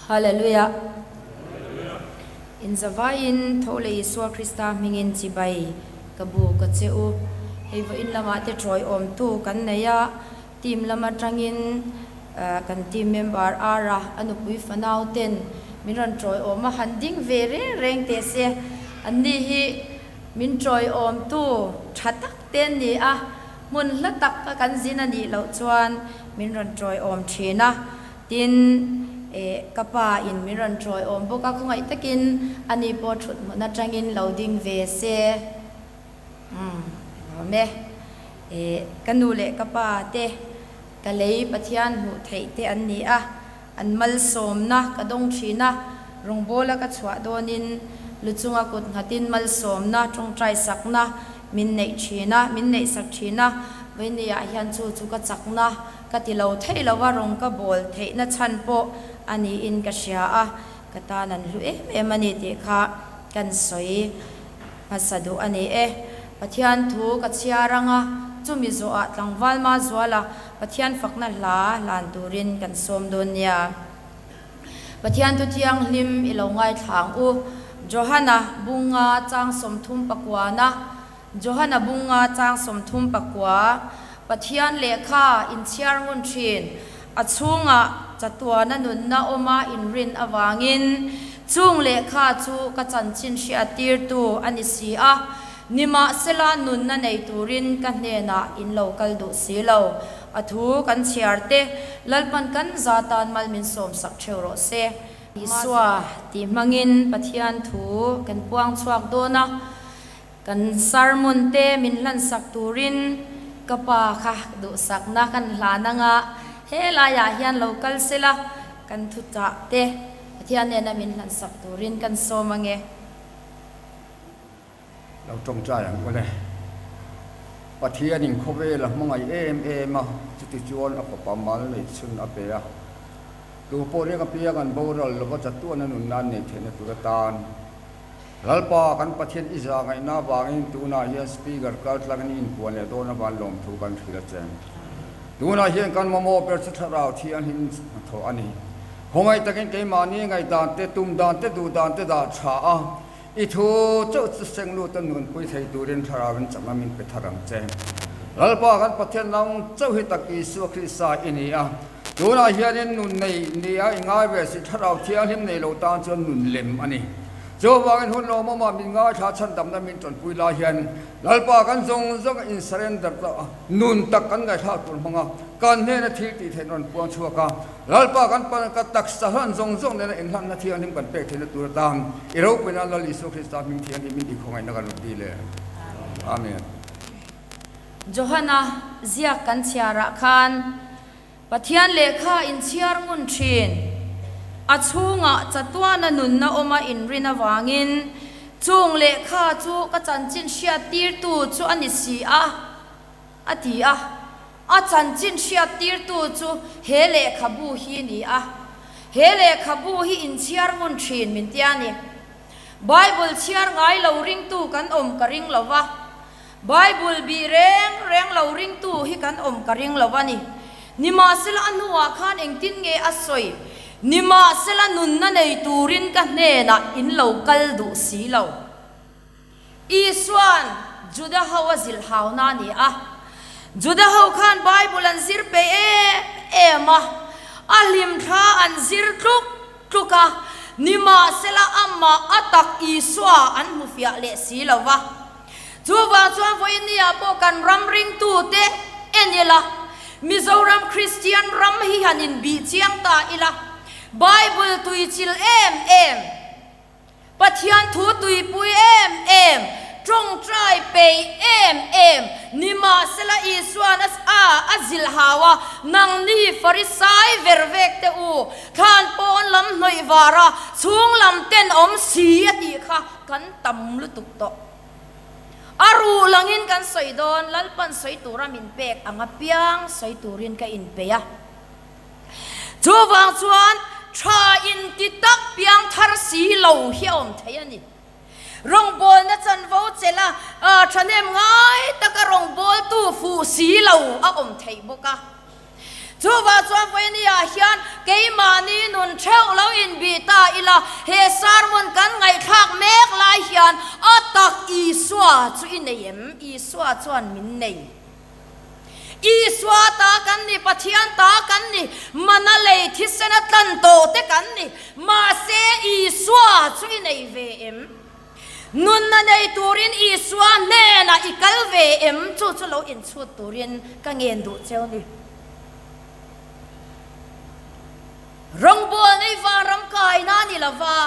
Hallelujah. In zavaiin tho leh Isua Krista hmingin chibai ka bu ka che u. Hei vawiin lamah te tawiawmtu kan nei a, team lam atangin kan team member Ara a nupui fanau ten min rawn tawiawm a, han ding ve reng reng teh se. Anni hi min tawiawmtu tha tak te an ni a, hmun hla tak a kan zin a nih loh chuan min rawn tawiawm thin a. Tin, eh, ka pa in min rawn tawiawm bawk a, khawngaih takin ani pawh thut hmun atangin lo ding ve se. Umm, lawm e. Eh, ka nu leh ka pa te, ka lei Pathian hmuh theih te an ni a, an malsawmna ka dawng thin a, rawngbawla ka chhuah dawnin lu chunga kut nghatin malsawmna, tawngtai sakna min neih thin a, min neihsak thin a, vawinia hian chu chu ka chakna Ka ti lo theih lo a, rawng ka bawl theihna chhan pawh a niin ka hria a, ka tan an hlu em em a ni tih kha kan sawi hmasa duh a ni e. Pathian thu ka chhiar ang a, chumi zawhah tlangval ma zuala Pathian fakna hla hlan turin kan sawm dawn nia. Pathian thu thianghlim i lo ngaithla ang u. Johana bunga chang 39na. Johana bunga chang 39, Pathian lehkha inchhiar ngun thin, a chhungah chatuana nunna awma inrin avangin chung lehkha chu ka chanchin hriattirtu a ni si a, nimahsela nunna nei turin ka hnenah in lo kal duh si lo. A thu kan chhiar te, Lalpan kan za tan mal min sawmsak theuh rawh se. Isua tih hmangin Pathian thu kan puang chhuak dawn a. Kan sermon te min hlansak turin ka pa kha duhsakna kan hlan anga helaiah hian lo kal sela kan thuchah te Pathian nena min hlansak turin kan sawm ange. Lo tawngtai ang ule. Pathianin khawvel a hmangaih em em a, chuti chuan a fapa mal neih chhun a pe a. Tu pawh ring apiang an boral lova chatuan a nunna an neih theihna tur atan. Lalpa, kan Pathian i zah ngaihna avangin tunah hian Speaker kal tlangin i inpuan leh dawn avan lawmthu kan hrilh a che. Tunah hian kan mamawh ber chu thlarau thianghlim hnathawh a ni. Khawngaih takin keimahni ngaihdan te, tum dan te, duh dan te dah tha a, i thu chauh chu seng lut a nunpui thei turin thlarauin chakna min pe thar ang che. Lalpa, kan Pathian nang chauh hi tak Isua Krista i ni a, tunah hianin nun nei nia i ngai ve si, thlarau thianghlim nei lo tan chuan nun lem a ni. Chuvangin hun lawmawmah min ngaithla chhandamna min tanpui lai hian Lalpa kan zawng zawng a in surrender ta a, nun tak kan ngaihthlak tur hmang a, kan hnena thil tih theihna rawn puang chhuak a, Lalpa kan pan ka taksa hlan zawng zawng nena inhlanna thianghlim kan pek theihna tur atan i ropui nan Lal Isua Krista hming thianghlim in i khawngaihna kan rawn ti le. Amen. Johana ziak kan chhiarah khan Pathian lehkha inchhiar ngun thin. A chhungah chatuana nunna awma inrin avangin chung lehkha chu ka chanchin hriattirtu chu a ni si a, a ti a. A chanchin hriattirtu chu he lehkhabu hi ni a. He lehkhabu hi inchhiar ngun thin min ti a ni. Bible chhiar ngai lo ringtu kan awm ka ring lo va. Bible bih reng reng lo ringtu hi kan awm ka ring lo a ni. Nimahsela a hnuah khan engtin nge a sawi? Nimahsela nunna nei turin ka hnenah in lo kal duh si lo. Isua'n Juda ho a zilh hauna a ni a. Juda ho khan Bible an zir peih em em a, a hlimthla an zir tluk tluk a, nimahsela amah a tak Isua an hmu fiah leh si lo va. Chuvang chuan vawinia pawh kan ram ringtute en ila, Mizoram Kristian ram hi han inbih chiang ta ila, Bible tuichil em em, Pathian thu tuipui em em, tawngtai peih em em, nimahsela Isua'n a a zilh hau a, nangni Farisai ver vek te u, thlan pawn lam hnawih var a, chhung lam ten awm si a tih kha kan tam lutuk tawh. A ruh langin kan sawi dawn, Lalpan sawi tura min pek ang apiang sawi turin ka inpeih a. Chuvang chuan tha inti tak piang thar si lo hi a awm thei a ni. Rawngbawlna chanvo chelh a, thahnem ngai taka rawngbawltu fuh si lo a awm theih bawk a. Chuvah chuan vawinia hian keimahni nun theuh lo inbih ta ila, he sermon kan ngaihthlak mek lai hian a tak Isua chu i nei em? Isua chuan min nei. Isua ta kan ni, Pathian ta kan ni, mana lei thisena tlan tawh te kan ni. Mahse Isua chu i nei ve em? Nunna nei turin Isua hnenah i kal ve em? Chu chu lo inchhut turin ka ngen duh cheu ni. Rawngbawlna i vanram kaina a ni lo va,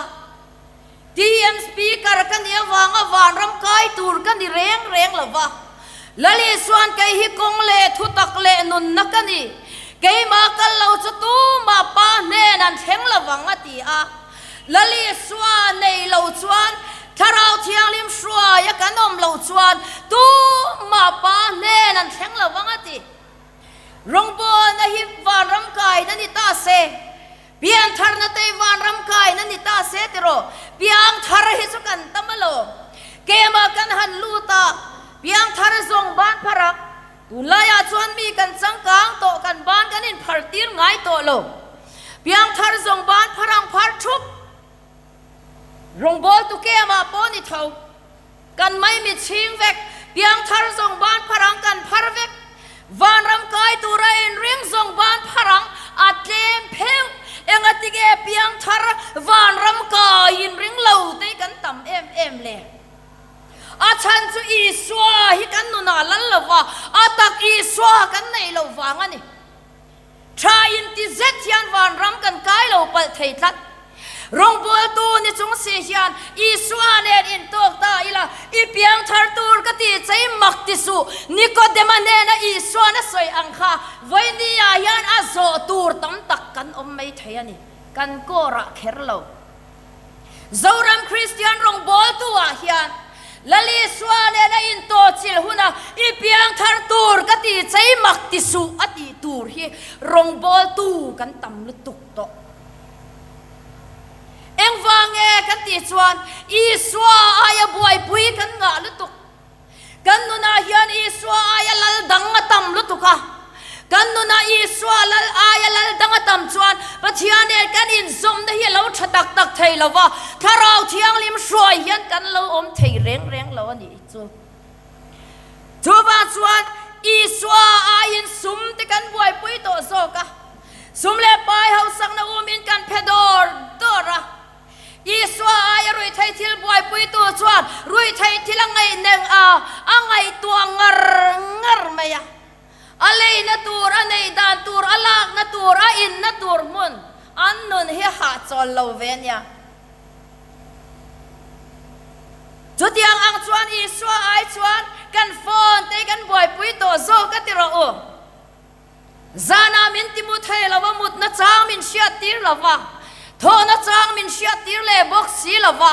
TM Speaker ka nih avanga vanram kai tur ka ni reng reng lo va. Lal Isua'n kei hi kawng leh thutak leh nunna ka ni, keimah kal lo chu tumah Pa hnen an thleng lo vang a ti a. Lal Isua nei lo chuan Thlarau Thianghlim hruaia kan awm loh chuan tumah Pa hnen an thleng lo vang a ti. Rawngbawlna hi vanram kaina ni ta se, piantharna te hi vanram kaina ni ta se tiraw? Piangthar hi chu kan tam alawm. Kemah kan han lut a, piangthar zawng ban phar a, Tunlaiah chuan mi kan changkang tawh kan ban kan inphar tir ngai tawh lo. Piangthar zawng ban phar ang phar thup. Rawngbawltu kemah pawh ni tho. Kan maimi chhing vek. Piangthar zawng ban phar ang kan phar vek. Vanram kai tura inring zawng ban phar ang a tlem pheuh. Engatinge piangthar vanram kai inring lo te hi kan tam em em le? A chhan chu Isua hi kan nunah lal lo va, a tak Isua kan neih loh vang a ni. Tha inti zet hian vanram kan kai lo palh thei tlat. Rawngbawltu ni chung si hian Isua nen intawk ta ila, i piang thar tur ka ti chei mak ti suh. Nikodema hnena Isuan a sawi ang kha vawinia hian a zawh tur tam tak kan awm mai thei a ni. Kan kawrah kher lo. Zoram Kristian rawngbawltu ah hian Lal Isua nen a intawhchilh huna i piangthar tur ka ti chei mak ti suh a tih tur hi rawngbawltu kan tam lutuk tawh. Engvang nge kan tih chuan Isua aia buaipui kan ngah lutuk. Kan nunah hian Isua aia lal dang a tam lutuk a. Kan nunah Isua lal aia lal dang a tam chuan Pathian nen kan inzawmna hi a lo tha tak tak thei lo va, Thlarau Thianghlim hruai hian kan lo awm thei reng reng lo a nih chu. Chuvang chuan Isua aiin sum te kan buaipui tawh zawk a, sum leh pai hausakna umin kan phe dawr dawr a. Isua aia ruihtheih thil buaipuitu chuan ruihtheih thil a ngaih neng a, a ngaihtuah ngar ngar mai a. A leina tur, a neih dan tur, a lakna tur, a inna tur hmun an nun hi hahchawl lo ve a nia. Chutiang ang chuan Isua ai chuan kan phone te hi kan buaipui tawh zawk a ti rawh u. Zanah min ti mu thei lo va, mutna chang min hriattir lo va, thawhna chang min hriattir leh bawk si lo va.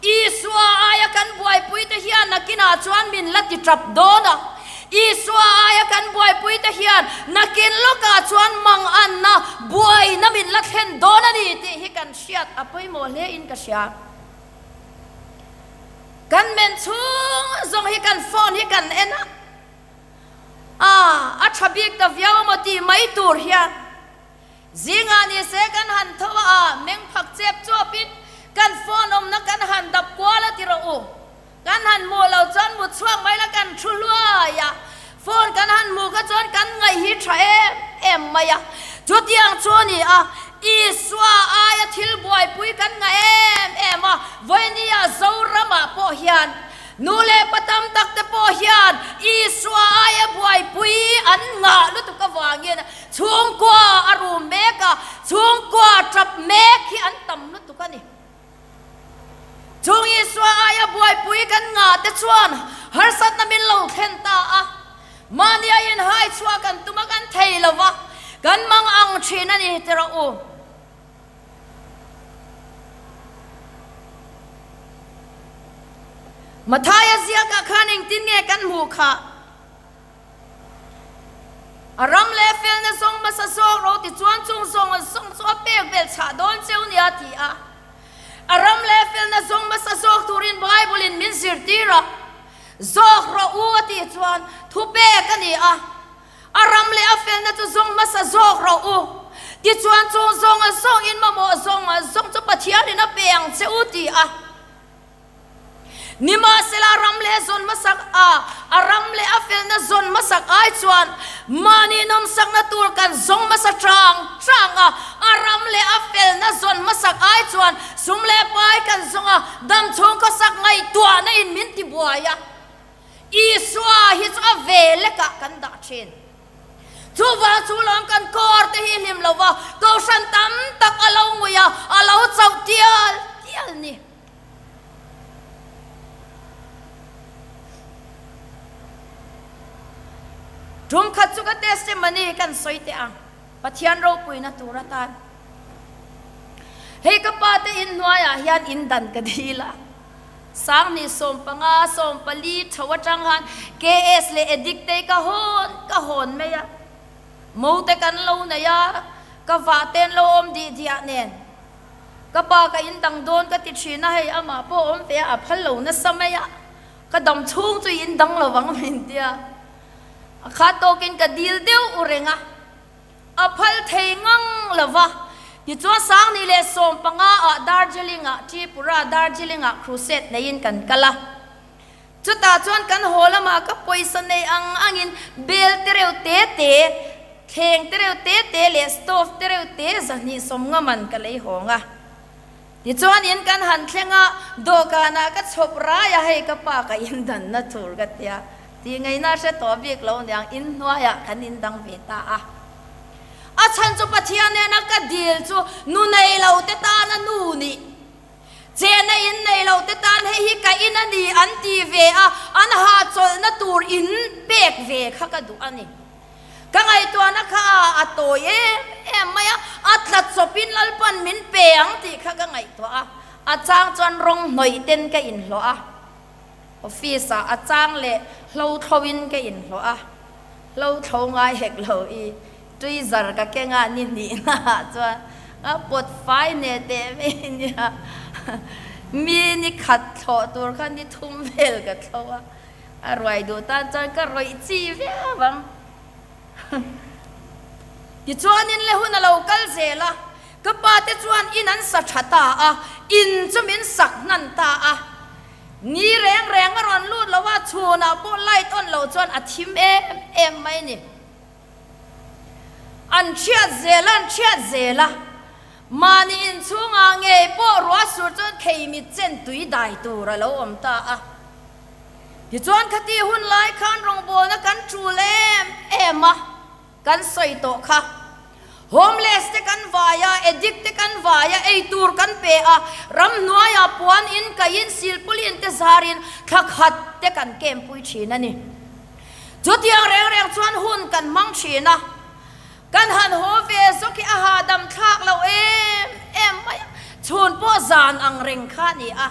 Isua aia kan buaipuite hian nakinah chuan min la ti tap dawn a. Isua aia kan buaipuite hian nakin lawkah chuan manganna, buaina min la thlen dawn a ni tih hi kan hriat a pawimawh hle in ka hria. Kan men chhung zawng hi kan phone hi kan en a. A, a tha bik ta viau amaw tih mai tur hian zingah ni se kan han tho a, meng phak chep chuapin kan phone awmna kan han dap kual a ti rawh u. Kan han hmuh lo chuan mut chhuak mai la kan thu hluai a, phone kan han hmuh kha chuan kan ngaih hi tha em em mai a. Chutiang chu a ni a, Isua aia thil buaipui kan ngah em em a, vawinia Zoramah pawh hian Nu leh pa tam tak te pawh hian Isua aia buaipui an ngah lutuk avangin chhungkua a rum mek a, chhungkua tap mek hi an tam lutuk a ni. Chung Isua aia buaipui kan ngah te chuan harsatna min lo thlen ta a, mahnia inhai chhuah kan tum a kan thei lo va, kan mang ang thin a ni ti rawh u. Mathaia ziakah khan engtin nge kan hmuh khah? A ram leh felna zawng hmasa zawk ro ti chuan chung zawng zawng chu a pek belh chhah dawn cheu nia a ti a. A ram leh felna zawng hmasa zawk turin Bible-in min zirtir a, Zawk rawh u a tih chuan thupek a ni a. A ram leh a felna chu zawng hmasa zawk rawh u. Tichuan chung zawnga zawng in mamawh zawnga zawng chu Pathianin a pe ang che u ti a. Nimahsela ram leh zawn hmasak a, a ram leh a felna zawn hmasak ai chuan mahni nawmsakna tur kan zawng hmasa chang chang a, a ram leh a felna zawn hmasak ai chuan sum leh pai kan zawng a, dam chhung khawsak ngaihtuahna in min ti buai a. Isua hi chu a ve lekah kan dah thin. Chuvang chu lawm kan kawr te hi hlim lo va, kohhran tam tak a lo ngui a, a lo chauh tial tial ni. Tum khat chu ka testimony kan sawi teh ang, Pathian ropuina tur atan. Hei ka pa te in hnuaiah hian in dan ka dil a, Sanghnih 15, 14 tho atang khan KS leh Addict te ka hawn ka hawn mai a, mo te kan lo nei a, ka vah te an lo awm dih diah nen. Ka pa ka in dang dawn ka ti thin a, hei amah pawh awm ve a, a phal lo nasa mai a, ka dam chhung chu in dang lo vang min tia, a khat tawkin ka dil deuh u reng a, a phal thei ngang lo va. Tichuan Sangni leh 15 ah Darjeeling ah Tripura Darjeeling ah crusade neiin kan kal a, Chutah chuan kan haw lamah ka pawisa nei ang angin bel te reuh te te, thleng te reuh te te leh stove te reuh te 250 man ka lei hawng a. Tichuan in kan han thleng a, dawhkanah ka chhawp rai a, hei ka pa ka indanna tur ka tia, tih ngaihna hre tawh bik lo niang inhnuaiah kan indang ve ta a. A chhan chu Pathian nena ka dil chu nu nei lo te tana nu nih. Chehna in nei lo te tan hei hi ka in a ni an ti ve a, an hahchawlhna tur in pek ve kha ka duh a ni. Ka ngaihtuahna kha a tawi em em mai a, a tla chawpin Lalpan min pe ang tih kha ka ngaihtuah a, a chang chuan rawng hnawih ten ka inhlawh a, office ah a chang leh hlo thloin ka inhlawh a, hlo thlo ngai hek lo i Tweezer ka keng a ni hnihna ah chuan a pawt fai neh teh mai nia mi ni khat thlawh tur kha ni thum vel ka thlo a, a ruai duh tan chuan ka rawih chi viau ang. Tichuanin le hun a lo kal zel a, ka pa te chuan in an sa tha ta a, in chu min sak hnan ta a, ni reng reng a rawn lut lo a, chhunah pawh light on loh chuan a thim em em mai ni. An chhiat zel a, an chhiat zel a. Mahni inchhungah ngei pawh ruah sur chuan kheimit chen tui dai tur a lo awm ta a. Tichuan khati hun lai khan rawngbawlna kan tul em em a, kan sawi tawh kha. Homeless te kan vai a, addict te kan vai a, ei tur kan pe a, ramhnuaiah puan in kaiin silpawlin te zarin thla khat te kan kempui thin a ni. Chutiang reng reng chuan hun kan hmang thin a, kan han haw ve zawk hi a hahdam thlak lo em em mai a, chhun pawh zan ang reng kha a ni a.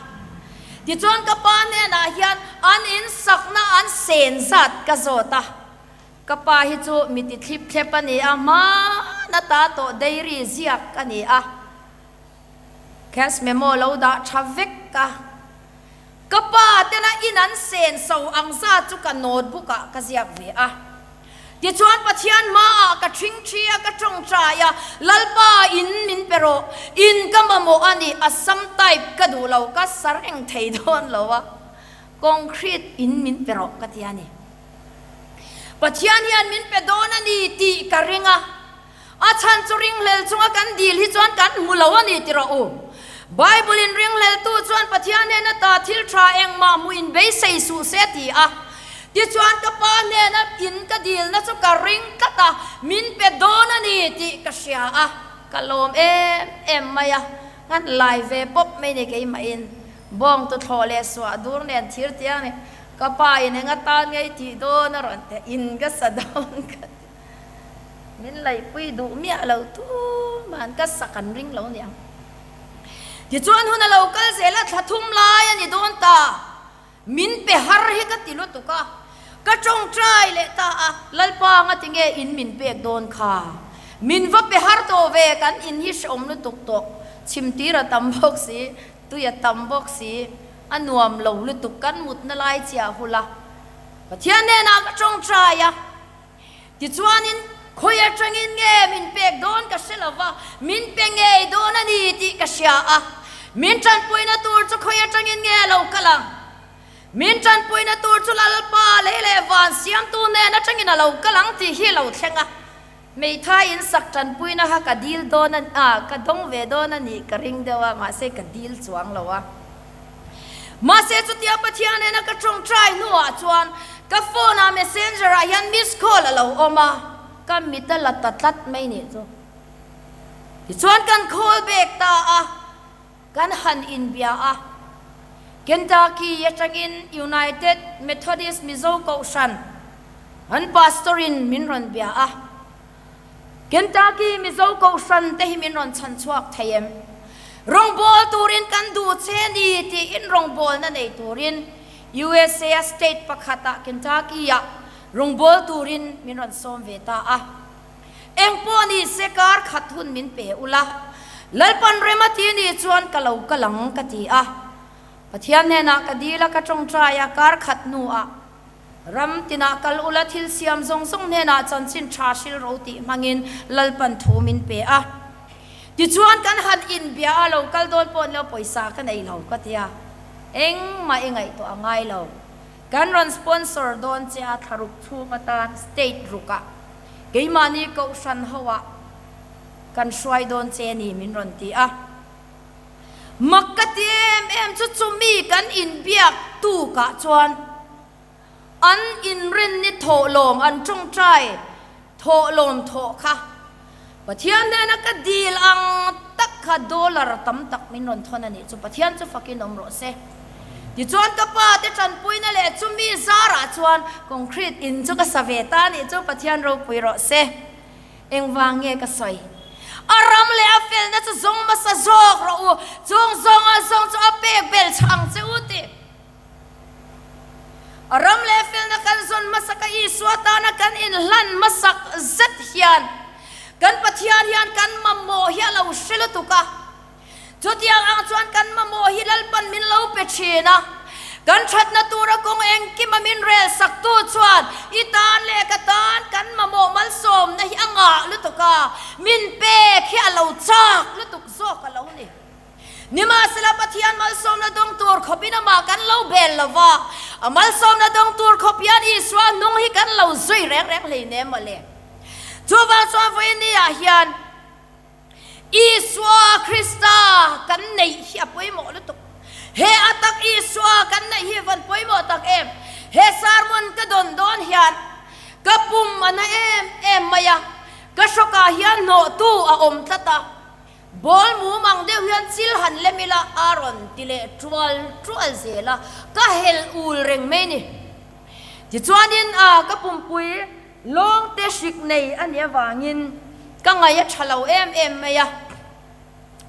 Tichuan ka pa hnenah hian an insakna an sen zat ka zawt a, ka pa hi chu mi ti thlip thlep a ni a, hmana ta tawh dairy ziak a ni a, cash memo lo dah tha vek a. Ka pa tena in an sen so ang zat chu ka notebook ah ka ziak ve a. Tichuan Pathian hmaah ka ṭhingṭhi a, ka ṭawngṭai a, Lalpa in min pe rawh, in ka mamawh a ni, Assam type ka duh lo, ka sa reng thei dawn lo a, concrete in min pe rawh ka ti a ni. Pathian hian min pe dawn a ni tih ka ring a. A chhan chu ringhlel chunga kan dil hi chuan kan hmu lo a ni ti rawh u. Bible-in ringhleltu chuan Pathian hnena ta thil tha engmah hmuh in beisei suh se a ti a. Tichuan ka pa hnena in ka dilna chu ka ring tlat a, min pe dawn a ni tih ka hria a, ka lawm em em mai a, ngan lai ve pawp mai ni keimahin bawng tuthlawh leh suah dur nen thir tiang nen ka pa in eng atan ngei tih dawn a rawn ti a, in ka sa dawn ka ti. Min laihpui duh miah lo tuman ka sak an ring lo niang. Tichuan hun a lo kal zel a, thla thum lai a ni dawn ta. Min pe har hi ka ti lutuk a, ka tawngtai leh ta a, Lalpa nga tinge in min pek dawn kha? Min va pe har tawh ve, kan in hi hrehawm lutuk tawh, chhimtir a tam bawk si, tui a tam bawk si, a nuam lo lutuk, kan mutna lai chiah hula Pathian hnenah ka tawngtai a. Tichuanin, khawi atangin nge min pek dawn ka hre lo va, min pe ngei dawn a ni tih ka hria a. Min tanpuina tur chu khawi atangin nge a lo kal ang? Min tanpuina tur chu Lalpa lei leh van siamtu nen atangin a lo kal ang tih hi a lo thleng a. Hmeithai in sak tanpuina kha ka dil dawn a, ah, ka dawng ve dawn a nih ka ring deuh a, mahse ka dil chuang lo a. Mahse chutia Pathian nena ka tawngtai hnuah chuan ka phone ah messenger ah hian miss call a lo awm a, ka mit a la ta tlat mai nih chu. Tichuan kan call back ta a, kan han inbia a. Kentucky atangin United Methodist Mizo Kohhran an pastor in min rawn bia a. Kentucky Mizo Kohhran te hi min rawn chhan chhuak thei em? Rawngbâwl turin kan duh che ni tiin rawngbâwlna nei turin USA a state pakhatah Kentucky-ah rawngbâwl turin min rawn sawm ve ta a. Eng pawh ni se kar khat hun min pe ula, Lalpan rem a ti ni chuan ka lo kal ang ka ti a. Pathian hnenah ka dil a, ka tawngtai a, kar khat hnuah Ram tinah kal ula thil siam zawng zawng hnenah chanchin tha hril ro tih hmangin Lalpan thu min pe a. Tichuan kan han inbia a, lo kal dawn pawh nilo pawisa ka nei lo ka ti a, engmah i ngaihtuah a ngai lo. Kan rawn sponsor dawn che a thlaruk chhung atan state rukah keimahni kohhran ho ah kan hruai dawn che ni min rawn ti a. Mak ka ti em em chu chumi kan inbiak tukah chuan an inrinni thawhlawm an tawngtai thawhlawm thawh kha Pathian hnena ka dil ang tak kha dollar tam tak min rawn thawn a nih chu Pathian chu fakin awm rawh se. Tichuan ka pa te tanpuina leh chumi zarah chuan concrete in chu ka sa ve ta a nih chu Pathian ropui rawh se. Engvang nge ka sawi? A ram leh a felna chu zawng hmasa zawk rawh u, chung zawnga zawng chu a pek bel chah ang che u tih. A ram leh felna kan zawn hmasak a Isua tana kan inhlan hmasak zet hian kan Pathian hian kan mamawh hi a lo hre lutuk a. Chutiang ang chuan kan mamawh hi Lalpan min lo pe thin a, kan thatna tura kawng engkima min rel saktu chuan i tan leh ka tan kan mamawh malsawmna hi a ngah lutuk a, min pek hi a lo chak lutuk zawk a lo ni. Nimahsela Pathian malsawmna dawng tur khawpin amah kan lo bel lo va, a malsawmna dawng tur khawp hian Isua hnung hi kan lo zui reng reng hleinem mawle. Chuvang chuan vawiin ah hian. Isua Krista kan neih hi a pawimawh lutuk. He a tak Isua kan neih hi van pawimawh tak em? He sermon ka dawn dawn hian ka pum a na em em mai a, ka hrawkah hian hnawhtu a awm tlat a, ball mum ang deuh hian chil han lem ila a rawn ti leh tual tual zel a, ka helh ul reng mai ni. Tichuanin a ka pumpui Lawng te hrik nei a nih avangin ka ngaih a tha lo em em mai a,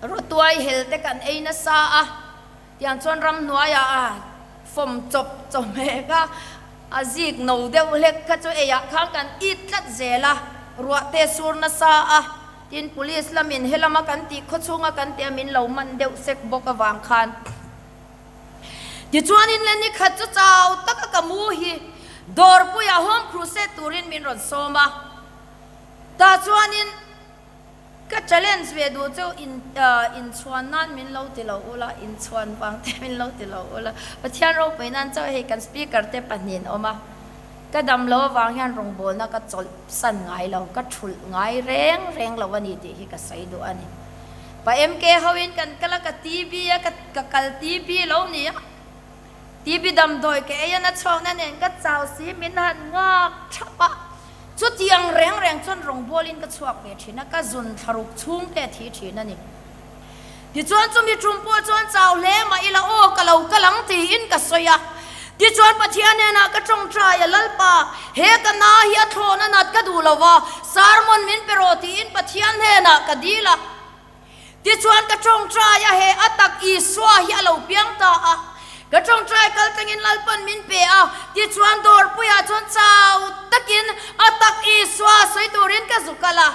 rawtuai hel te kan ei nasa a, tiang chuan ramhnuaiah a fawm chawp chawhmeh a, a zik no deuh hlek kha chu eiah khan kan it tlat zel a, ruah te sur nasa a, tin police lamin helama kan tih khawchhunga kan tih a min lo man deuh sek bawk avang khan. Tichuanin le nikhat chu chau taka ka mu hi dawrpuiah Home Crusade turin min rawn sawm a, tah chuanin ka challenge ve duh chu in inchhuan nan min lo ti lo ula, inchhuan vang te min lo ti lo ula, Pathian ropui nan chauh hei kan speaker te pahnihin awm a, ka dam lo avang hian rawngbawlna ka chawlh san ngai lo, ka thulh ngai reng reng lo a ni tih hi ka sawi duh a ni. Pa MK ho in kan kal a, ka TB a, ka ka kal TB lo ni a, TB damdawi ka ei a, na chhuakna nen ka chau si min han nghak thap a, chutiang reng reng chuan rawngbawlin ka chhuak ve thin a, ka zun thlaruk chhung te a thi thin a ni. Tichuan chumi tum pawh chuan chau hle mah ila aw ka lo kal ang tiin ka sawi a, tichuan Pathian hnenah ka tawngtai a, Lalpa, he ka na hi a thlawhna nat ka duh lo va, Sermon min pe rawh tiin Pathian hnenah ka dil a. Tichuan ka tawngtai a, he a tak Isua hi a lo piang ta a. Ka tawngtai kal tlangin Lalpan min pe a, tichuan dawrpuiah chuan chau takin a tak Isua sawi turin ka zu kal a.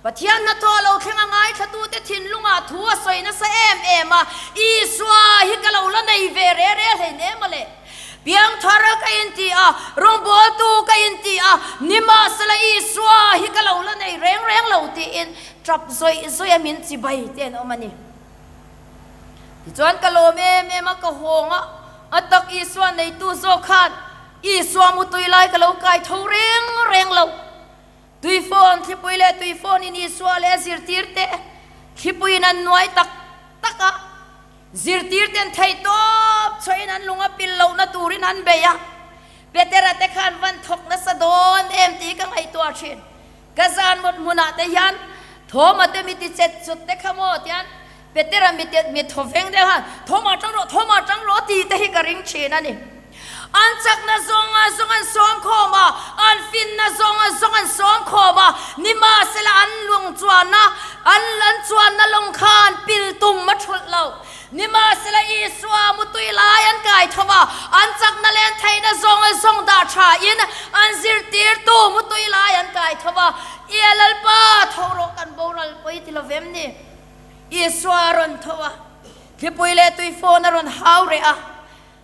Pathian hnathawh lo thleng a ngaithlatute thinlungah thu a sawi nasa em em a, Isua hi ka lo la nei ve re re hleinem a le. Piangthar ka inti a, rawngbawltu ka inti a, nimahsela Isua hi ka lo la nei reng reng lo tiin tap zawih zawih a min chibai te an awm a ni. Tichuan ka lawm em em a, ka hawng a, a tak Isua neitu zawk khan Isua mutui lai ka lo kai tho reng reng lo. Tuifawn thlipui leh tuifawn in Isua leh a zirtirte thlipuiin an nuai tak tak a, zirtirten theihtawp chhuahin an lung a pil lohna turin an bei a, Petera te khan van thawk nasa dawn em tih ka ngaihtuah thin. Ka zan mut hmunah te hian Thoma te mi ti chet chut te kha maw tian Petera mi te mi thawveng deuh khan Thoma tang rawh, Thoma tang rawh tih te hi ka ring thin a ni. An chakna zawnga zawng an sawm khawm a, an finna zawnga zawng an sawm khawm a, nimahsela an lung chuanna, an an chuanna lawng kha an pil tum a thulh lo. Nimahsela Isua mutui lai an kai tho a, an chakna leh an theihna zawnga zawng dah tha in an zirtirtu mutui lai an kai tho a, Ia Lalpa, tho rawh kan boral pawi ti lovem ni? Isua a rawn tho a, thlipui leh tuifawn a rawn hau reh a,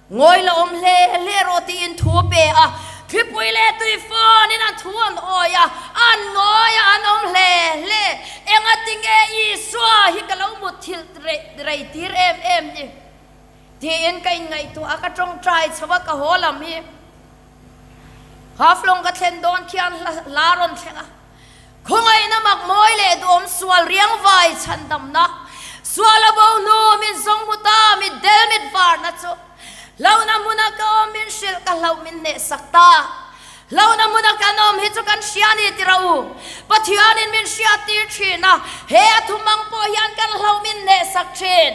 Ngawi la awm hle hle rawh tiin thu a pe a, thlipui leh tui fawnin an thu an awi a, an ngawi a, an awm hle hle. Engatinge Isua hi ka lo mutthilh rei tir em em ni? tiin ka inngaihtuah a, ka tawngtai chho a, ka haw lam hi Haflong ka thlen dawn khian hla rawn thleng a. Khawngaihna mak mawi leh duhawm sual riangvai chhandamna, sual a bo hnu min zawng hmu ta mit del mit varna chu hlauhna hmuna ka awm min hrilh ka hlauh min hnehsak ta. Hlauhna hmuna kan awm hi chu kan hria ni ti rawh u. Pathianin min hriattir thin a, he a thumang pawh hian kan hlauh min hnehsak thin.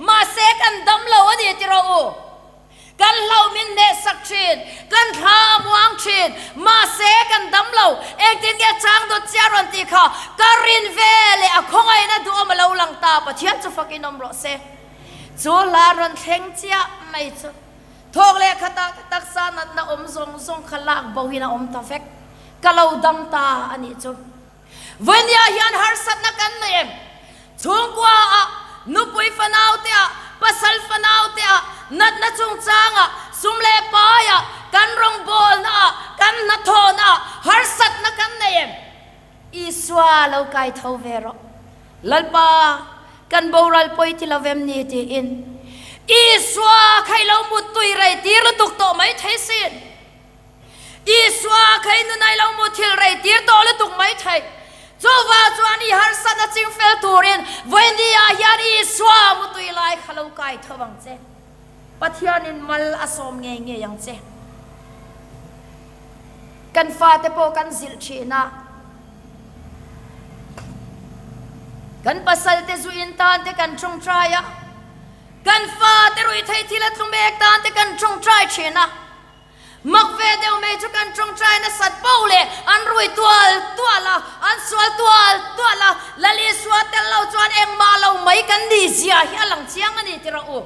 Mahse kan dam lo a ni ti rawh u. Kan hlauh min hnehsak thin, kan thla a muang thin, mahse kan dam lo, engtin nge chang dawt chiah rawn tih kha ka rin ve leh a khawngaihna duhawm a lo lang ta, Pathian chu fakin awm rawh se. Chu hla rawn thleng chiah mai chu thawk leh khatah ka taksa natna awm zawng zawng kha lak bo in a awm ta vek, ka lo dam ta a nih chu. Vawinia hian harsatna kan nei em? Chhungkua ah, nupui fanau te ah, pasal fanau te ah, natna chungchang ah, sum leh pai ah, kan rawngbawlna ah, kan hnathawhna ah harsatna kan nei em? Isua lo kai tho ve rawh. Lalpa, kan boral pawi ti lo vem ni tiin Isua kha i lo muttui rei tir lutuk tawh mai thei sin. Isua kha i nunai lo mu thil rei tir tawh lutuk mai thei. Chuvang chuan i harsatna chingfel turin vawiini ah hian Isua mutui lai kha lo kai tho ang che. Pathianin mal a sawm ngei ngei ang che. Kan fate pawh kan zilh thin a. Kan pasalte zu in tan te kan tawngtai a. Kan fate ruihtheih thil a tlu mek tan te kan tawngtai thin a. Mak ve deuh mai chu kan tawngtai nasat poh leh an rui tual tual a, an sual tual tual a, Lal Isua tel lo chuan engmah lo mai kan nih zia hi a lang chiang a ni ti rawh u.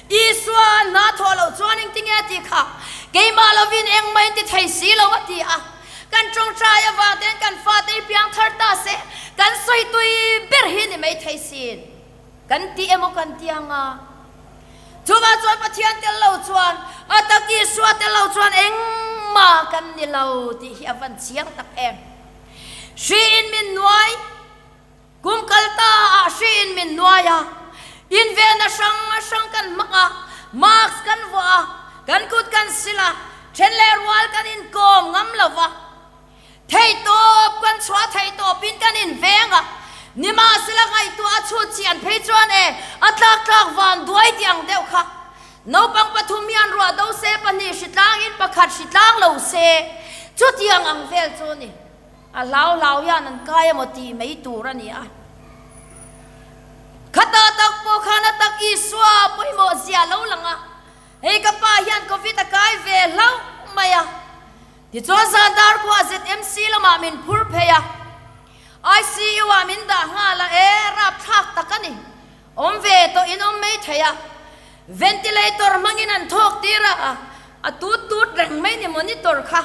Isua hna thawh loh chuan engtinge a tih kha? Keimah lovin engmah in ti thei si lo a ti a. Kan tawngtai avang ten kan fate hi piang thar ta se, kan sawi tui ber hi ni mai thei sin. Kan ti emaw kan ti anga? Chuvah chuan Pathian tel lo chuan, a tak Isua tel lo chuan engmah kan ni lo tih hi a van chiang tak em. Hri in min nuai, kum kal ta ah hri in min nuai a, invenna hrang hrang kan hmang a, mask kan vuah a, kan kut kan sil a, then leh rual kan inkawm ngam lo va, Theihtawp kan chhuah theihtawpin kan inveng a, nimahsela ngaihtuah a chhut chian phei chuan e, a tlak tlak van duai tih ang deuh kha. Naupang pathum hian ruah do se pahnih hritlangin pakhat hritlang lo se, chutiang ang vel chu a ni. A hlau hlau hian an kai emaw tih mai tur a ni a. Khatah tak pawh khan a tak Isua pawimawh zia lo lang a, hei ka pa hian Covid a kai ve hlauh mai a. Tichuan zan dar khuah ZMC lamah min phur phei a, ICU ah min dah nghal a, e rapthlak tak a ni, awm ve tawh in awm mai thei a, ventilator hmangin an thawk tir a, a tut tut reng mai ni monitor kha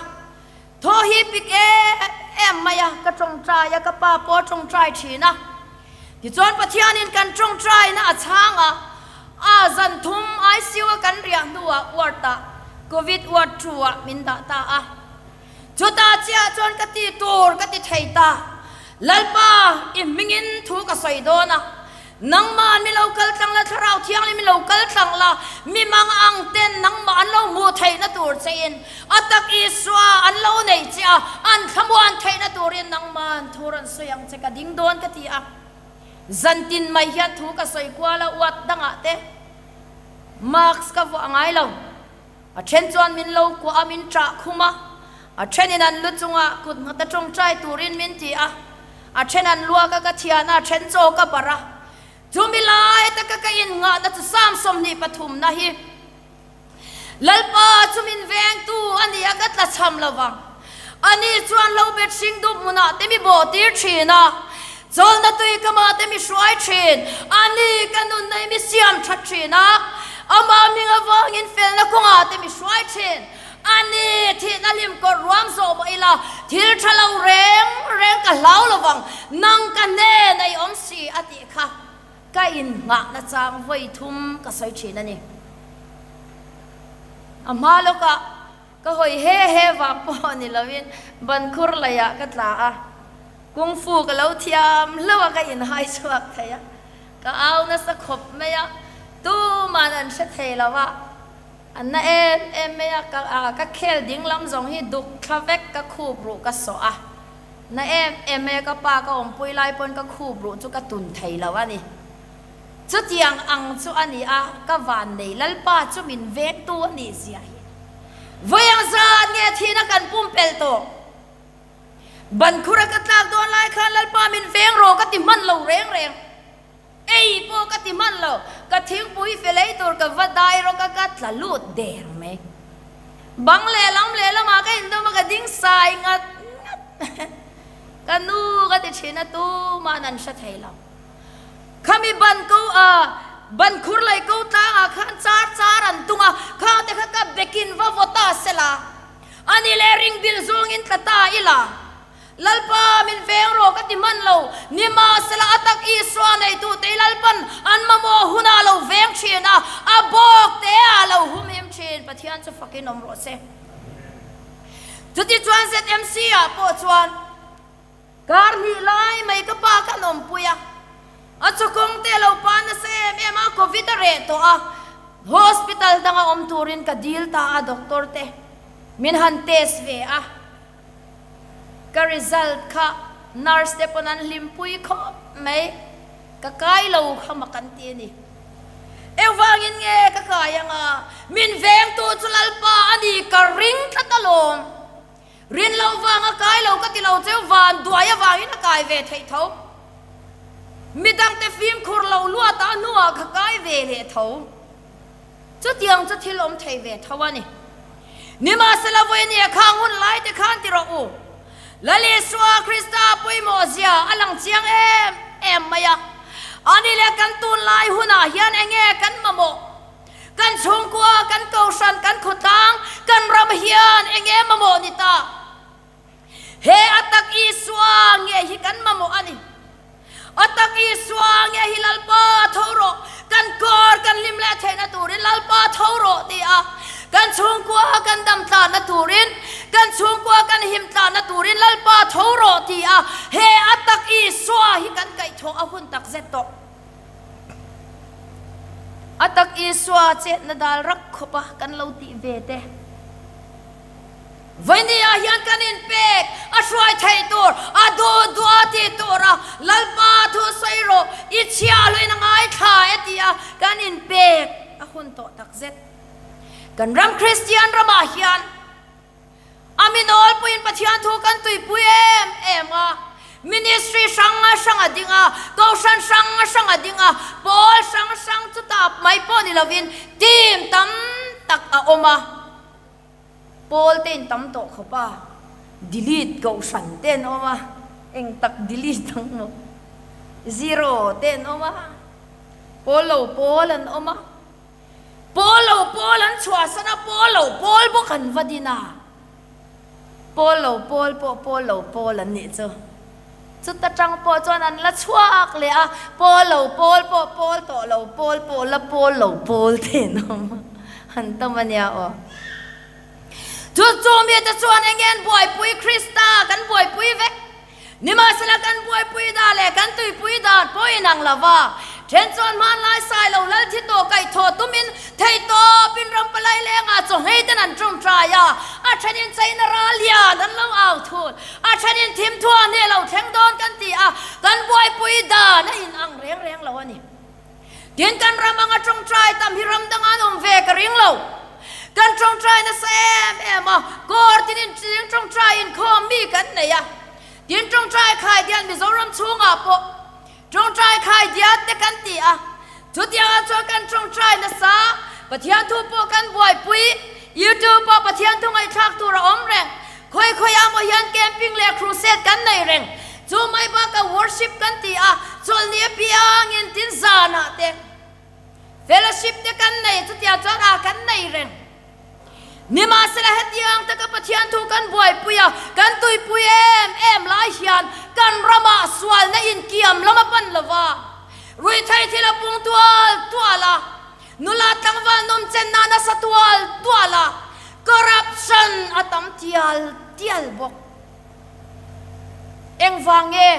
thaw hi pik em em mai a, ka tawngtai a, ka pa pawh a tawngtai thin a, tichuan Pathianin kan tawngtaina a chhang a, a zan thum ICU a kan riah hnuah ward ah. Covid ward two ah min dah ta a. Chutah chiah chuan ka ti tur ka ti thei ta. Lalpa, i hmingin thu ka sawi dawn a. Nangmah mi lo kal tlang la, Thlarau Thianghlim mi lo kal tlang la, mi mang ang ten nangmah an lo hmuh theihna tur chein, a tak Isua an lo neih che a, an thlamuan theihna turin nangmahn thu rawn sawi ang che ka ding dawn ka ti a. Zantin mai hian thu ka sawi kual a, uat dangah te mask ka vuah ngai lo. A then chuan min lo kuah a, min ṭah khum a. A thenin an lu chungah kut nghat a ṭawngṭai turin min ti a. A then an luak a, ka thian a, a then chaw ka barh a. Chumi lai taka ka innghahna chu Psalm 23 na hi, Lalpa chu min vengtu a ni a, ka tla chham lo vang. Ani chuan lo bet hring dup hmunah te mi bawh tir thin a, chawlhna tui kamah te mi hruai thin. Ani ka nunna hi mi siam that thin a, amah hming avangin felna kawngah te mi hruai thin. Ani thihna hlim kawr ruam zawh mah ila, thil tha lo reng reng ka hlau lo vang, nang ka hnen a i awm si a tih kha ka innghahna chang vawi thum ka sawi thin a ni. A hma lawkah Ka hawi he he vang pawh ni loin bankhur leiah ka tla a, kung fu ka lo thiam hlauh a ka inhai chhuak thei a, ka au nasa khawp mai a, tuman an hre thei lo a, an na em em mai a, ka ka khel ding lam zawng hi duk thla vek ka khup ruh ka sawh a, na em em mai a ka pa ka awmpui lai pawn ka khup ruh chu ka tun thei lo a ni. Chutiang ang chu a ni a, ka vannei Lalpa chu min vengtu a nih zia hi. Vawi ang zat nge thihna kan pumpelh tawh? Bankhura ka tlak dawn lai khan Lalpa min veng rawh ka ti hman lo reng reng. Ei pawh ka ti hman lo, ka thingpui fe lei tur ka va dai rawk a ka tla lut der mai. Bang lehlam lehlamah ka indawm a ka ding sai ngat ngat. Ka nu ka ti thin a tuma'n an hre thei lo. Khami ban ko a, ban khur lei ko tlangah khan char char an tung a, khangte kha ka bekin va vaw ta sela, ani leh ring bil zawngin tla ta ila, Lalpa min veng rawh ka ti hman lo, nimahsela a tak Isua neitute i Lalpan an mamawh hunah a lo veng thin a, a bawk te ah a lo humhim thin, Pathian chu fakin awm rawh se. Chutichuan ZMC ah pawh chuan. Kar hnih lai mai ka pa khan awmpui a, a chawkawng te a lo pa nasa em em a, covid a reh tawh a, hospital danga awm turin ka dil ta a doctor te min han test ve a, ka result kha nurse te pawn an hlimpui khawp mai, ka kai lo kha mak an ti a ni. Engvangin nge ka kai anga, min vengtu chu Lalpa a ni ka ring tlat alawm. Rin loh vang a kai lo ka ti lo cheu, van duai avangin a kai ve theih tho. Midangte fimkhur lo luat a hnuah ka kai ve leh tho. Chutiang chu thil awm thei ve tho a ni. Nimahsela vawinia khang hun lai te khan ti rawh u. Lal Isua Krista pawimawh zia a lang chiang em em mai a. Ani leh kan tunlai hunah hian enge kan mamawh? Kan chhungkua, kan kohhran, kan khawtlang, kan ram hian eng nge mamawh ni ta? He a tak Isua nge hi kan mamawh a ni. A tak Isua nge hi Lalpa tho rawh, kan kawr kan hlim leh theihna turin Lalpa tho rawh ti a, kan chhungkua kan dam tlanna turin, kan chhungkua kan him tlanna turin Lalpa tho rawh ti a, he a tak Isua hi kan kaihthawh a hun takzet tawh. A tak Isua chetna dal rak khawp a kan lo tih ve te. Vawinia ah hian kan inpek a hruai theih tur, a duh duh a tih tur a Lalpa thu sawi rawh, i chhia hluin a ngaithla e ti a kan inpek a hun tawh takzet. Kan ram Kristian ramah hian A mi nawlpuiin Pathian thu kan tuipui em em a, ministry hrang hrang a ding a, kohhran hrang hrang a ding a, pawl hrang hrang chu tap mai pawh ni lovin team tam tak a awm a, pawl te in tam tawh khawp a, delete kohhran te an awm a, eng tak delete ang maw, zero te an awm a, pawl lo pawl an awm a. Pawl lo pawl an chhuahsan a, pawl lo pawl bawk an va din a. Pawl lo pawl pawh pawl lo pawl an nih chu. Chuta tang pawh chuan an la chhuak leh a, pawl lo pawl pawh pawl tawh lo pawl pawh la pawl lo pawl te an awm a, an tam a nia aw. Chu chu mite chuan eng nge an buaipui? Krista kan buaipui vek. Nimahsela kan buaipui dan leh kan tuipui dan pawh inang lo va. Then chuan hmanlai sai lo lal thi tawh kaihthawh tumin theihtawpin ram palai lengah chaw hei ten an tawngtai a, a thenin China ral lian an lo au thul, a thenin thimthuah hneh lo thleng dawn kan ti a, kan buaipui dan a inang reng reng lo a ni. Tin, kan ram anga tawngtai tam hi ram danga an awm ve ka ring lo. Kan tawngtai nasa em em a, kawr tinin ching tawngtai inkhawm mi kan nei a. Tin, tawngtai khai dian Mizoram chhungah pawh tawngtai khai diat te kan ti a. Chutiangah chuan kan tawngtai nasa, Pathian thu pawh kan buaipui, YouTube ah Pathian thu ngaihthlak tur a awm reng. Khawi khawiah maw hian camping leh crusade kan nei reng. Chu mai bakah worship kan ti a, chawlhni apiangin tin zanah te fellowship te kan nei, chutiang chuan ah kan nei reng. Nimahsela hetiang taka Pathian thu kan buaipui a, kan tuipui em em lai hian kan ramah sualna inkiam lam a pan lova, ruihtheih thil a pung tual tual a, Nula tlangval nawmchen na nasa tual tual a, corruption a tam tial tial bawk. Engvang nge